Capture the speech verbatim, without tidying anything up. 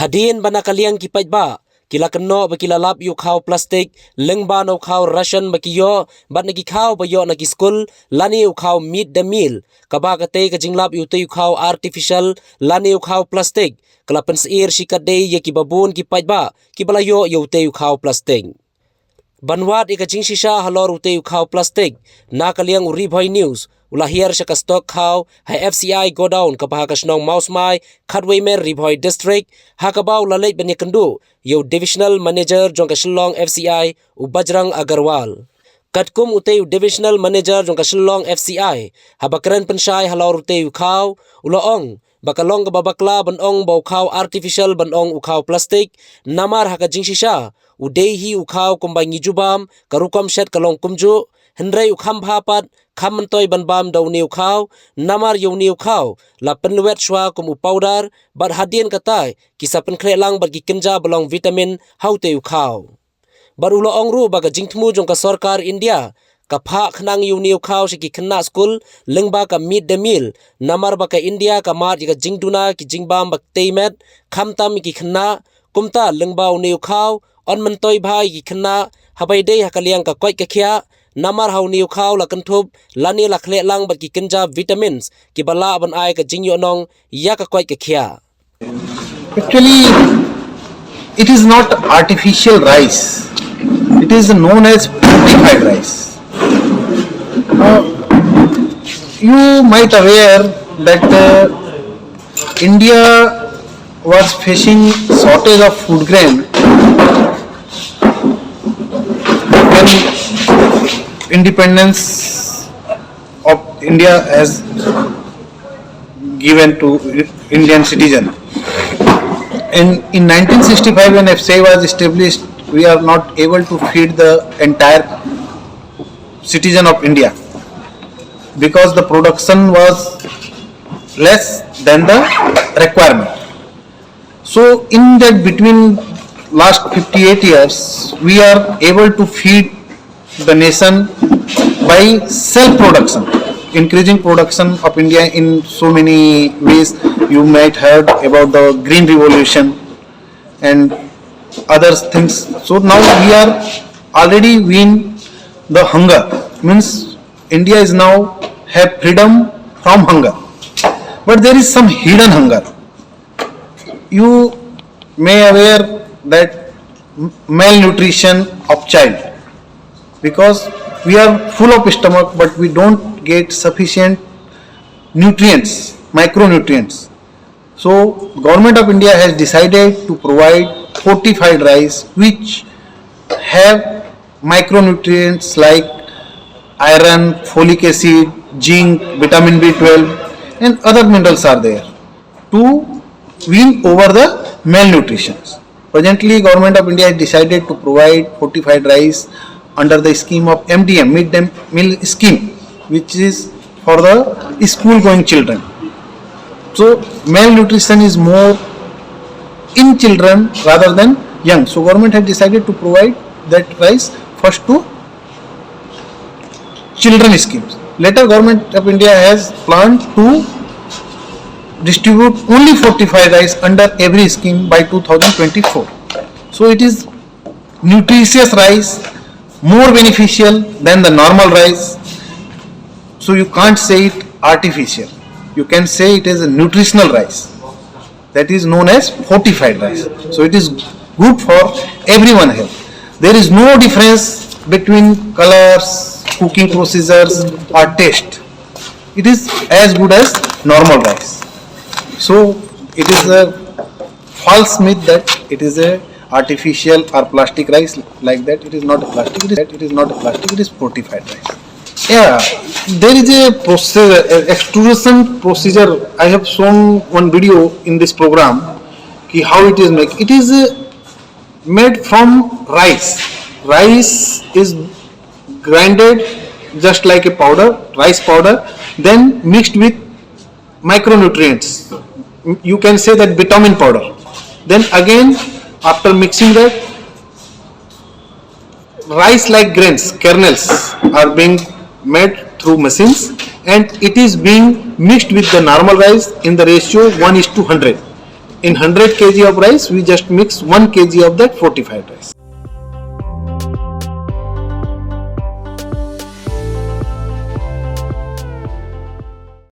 Hadien ba na ka liang ki paidbah ki la kynnoh ba ki la lap ïa u khaw plastik lyngba na u khaw ration ba ki ïoh bad na ki khaw ba ïoh na ki skul lane u khaw mid day meal, kaba katei ka jinglap ïa utei u khaw artificial lane u khaw plastik ka la pynsyier shikatdei ïa kiba bun ki paidbah kiba la ïoh ïa utei u khaw plastik. Ban wad ïa ka jingshisha halor utei u khaw plastik, na ka liang u Ri Bhoi News u la hiar sha ka stock khaw ha F C I godown kaba ha ka shnong Mawsmai, Khatwei Mer, Ri Bhoi District, ha kaba u la leit ban ïakynduh ïa u Divisional Manager jong ka Shillong F C I, u Bajrang Agarwal. Katkum utei u Divisional Manager jong ka Shillong F C I, haba kren pynshai halor utei u khaw, u la ong ba ka long kaba bakla ban ong ba u khaw artificial ban ong u khaw plastik, namar ha ka jingshisha u dei hi u khaw kumba ngi ju bam, ka rukom shet ka long kumjuh, hynrei u kham bha pat, kham myntoi ban bam da une u khaw, namar ïa une u khaw la pynlwet shuwa kum u powder, bad hadien kata ki sa pynkhreh lang bad ki kynja ba long vitamin ha utei u khaw. Bad u la ong ruh ba ka jingthmu jong ka sorkar India ka phah khnang ïa une u khaw sha ki khynnah skul lyngba ka mid day meal, namar ba ka India ka mad ïa ka jingduna ki jingbam ba ktei met, khamtam ïa ki khynnah. Kumta lyngba une u khaw yn myntoi bha ïa ki khynnah, haba ïadei ha ka liang ka koit ka khiah, namar ha une u khaw la kynthup lane la khleh lang bad ki kynja vitamins kiba lah ban ai ka jingïohnong ïa ka koit ka khiah. Actually, it is not artificial rice. It is known as fortified rice. Uh, you might aware that uh, India was facing shortage of food grain when independence of India has given to Indian citizen. In, in nineteen sixty-five, when F C I was established, we are not able to feed the entire citizen of India because the production was less than the requirement. So in that between last fifty-eight years, we are able to feed the nation by self production, increasing production of India in so many ways. You might heard about the green revolution and other things. So now we are already win the hunger. Means India is now have freedom from hunger. But there is some hidden hunger. You may aware that malnutrition of child, because we are full of stomach but we don't get sufficient nutrients, micronutrients. So government of India has decided to provide fortified rice which have micronutrients like iron, folic acid, zinc, vitamin B twelve and other minerals are there to win over the malnutrition. Presently, Government of India has decided to provide fortified rice under the scheme of M D M, Mid Day Meal Scheme, which is for the school going children. So malnutrition is more in children rather than young. So government has decided to provide that rice first to children schemes. Later, Government of India has planned to distribute only fortified rice under every scheme by two thousand twenty-four. So it is nutritious rice, more beneficial than the normal rice. So you can't say it artificial. You can say it is a nutritional rice that is known as fortified rice. So it is good for everyone health. There is no difference between colors, cooking procedures or taste. It is as good as normal rice. So it is a false myth that it is a artificial or plastic rice like that. It is not a plastic. It is, it is not a plastic. It is fortified rice. Yeah, there is a process, a extrusion procedure. I have shown one video in this program ki how it is made. It is uh, made from rice. Rice is grinded just like a powder, rice powder, then mixed with micronutrients. You can say that vitamin powder. Then again, after mixing that, rice like grains, kernels are being made through machines and it is being mixed with the normal rice in the ratio one is to hundred. in hundred kg of rice, we just mix one kg of that fortified rice.